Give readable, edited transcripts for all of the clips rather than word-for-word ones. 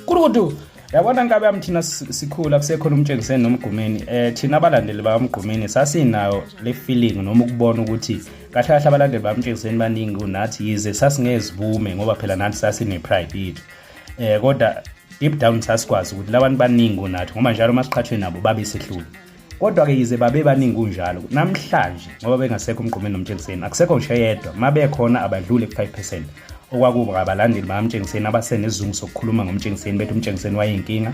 Kurukutu, yabona nkabe yami, thina sikhula kusekhona uMtshengiseni noMgqumeni. Thina abalandeli bakaMgqumeni sasinayo le feeling noma ukubona ukuthi kahle kahle abalandeli bakaMtshengiseni baningi kunathi, yize sasingezibume ngoba phela nathi sasine-pride yethu. Kodwa deep down sasikwazi ukuthi labantu baningi kunathi, ngoba njalo masiqhathwe nabo babe sehlule. Kodwa-ke yize babe baningi kunjalo, namhlanje ngoba bengasekho uMgqumeni noMtshengiseni, akusekho ngisho eyedwa. Ma bekhona abadlule ku-5%, okwakuba abalandeli bakaMtshengiseni abasenesizungu sokukhuluma ngoMtshengiseni, bethi uMtshengiseni wayeyinkinga.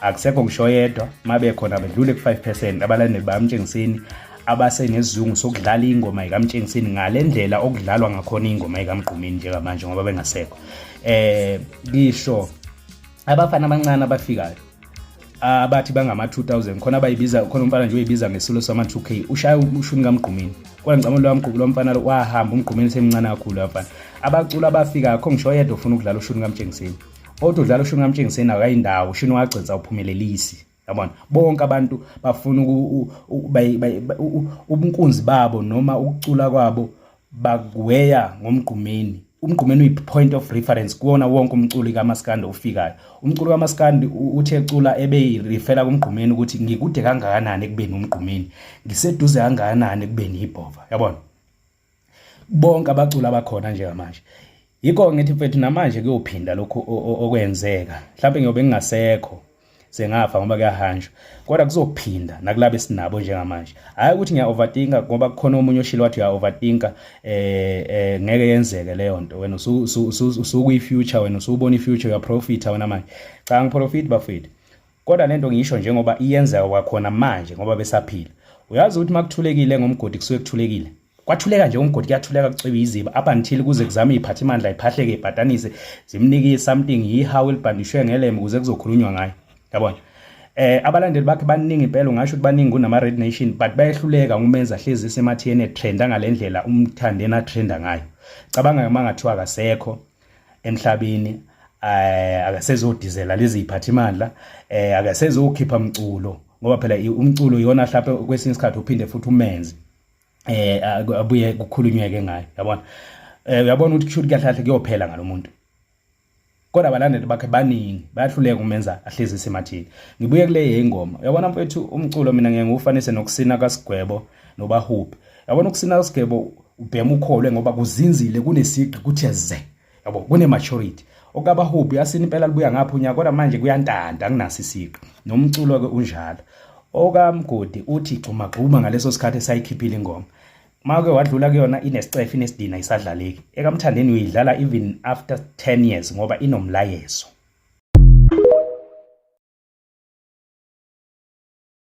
Akusekho ngisho oyedwa. Ma bekhona bedlule ku-5% abalandeli bakaMtshengiseni abasenesizungu sokudlala ingoma yikaMtshengiseni ngale ndlela okudlalwa ngakhona ingoma yikaMgqumeni njengamanje, ngoba bengasekho. Ngisho abafana abancane abafikayo abathi bangama-2000 khona, abayibiza khona, umfana nje uyibiza ngesilo sama-2K, ushaya ushuni kaMgqumeni. Kodwa ngicabanga lo mfana lo wahamba uMgqumeni semncane kakhulu. Abafana abacula abafikayo akho ngisho oyedwa ufuna ukudlala ushuni kaMtshengiseni. Othi udlala ushuni kaMtshengiseni akayindawo, ushuni wagcinsa uphumelelisi, yabona. Bonke abantu bafuna ubunkunzi babo noma ukucula kwabo bakuweya ngoMgqumeni. UMgqumeni uyi-point of reference kuwona wonke umculi kamaskandi ofikayo. Umculi kamaskandi uthi ecula ebeyirefera kuMgqumeni ukuthi ngikude kangakanani ekubeni uMgqumeni, ngiseduze kangakanani ekubeni ibhova, yabona. Bonke abaculi abakhona njengamanje, yikho ngithi mfethu, namanje kuyophinda lokhu okwenzeka. Mhlawumbe ngiyobe ngingasekho, sengafa, ngoba kuyahanjwa, kodwa kuzophinda nakulabo esinabo njengamanje. Hhayi ukuthi ngiya-overthinka, ngoba kukhona omunye oshilo wathi uya-overthinka. Ngeke yenzeke leyo nto. Wena usukuyi-future, wena usubona i-future, uyaprofitha wena manje. Cha, angiprofit bafethu, kodwa lento ngisho njengoba iyenzeka kwakhona manje ngoba besaphila. Uyazi ukuthi makuthulekile ngomgodi, kusuke kuthulekile, kwathuleka nje umgodi, kuyathuleka, kucwiba iziba up until kuze kuzame iy'phathimandla iphahleke, ibhadanise, zimnike something, yihawu elibhandishwe ngelembe ukuze kuzokhulunywa ngayo, yabona. Abalandeli bakhe baningi impela, ungasho ukuthi baningi kunama Red Nation, but bayehluleka ukumenza hlezi esemathiyeni, trenda ngalendlela uMthandeni atrenda ngayo. Cabanga uma ngathiwa akasekho emhlabeni, akasezodizela lezi ziphathimandla, akasezokhipha umculo, ngoba phela umculo iyona mhlawumbe kwesinye isikhathi uphinde futhi umenze abuye kukhulunyweke ngayo, yabona. Uyabona ukuthi kusho kahle kahle kuyophela ngalomuntu, kodwa abalandeli bakhe baningi, bayahluleka umenza ahlezi esemathini. Ngibuye kule yengoma, uyabona mfethu, umculo mina ngeke ngiwufanise nokusina kaSigwebo noBahubhe, yabona. Ukusina kaSigwebo ubhema ukholwe ngoba kuzinzile, kunesigqi, kuthe ze, yabo, kune-maturity. OkaBahubhe uyasina impela, libuya ngapha unyaka, kodwa manje kuyantanta, akunaso isiqi. Nomculo-ke unjalo. OkaMgodi uthi gxuma gxuma ngaleso sikhathi esayikhiphile ingoma, make wadlula kuyona inesicefe, inesidina, isadlaleki. EkaMthandeni uyidlala even after 10 years ngoba inomlayezo.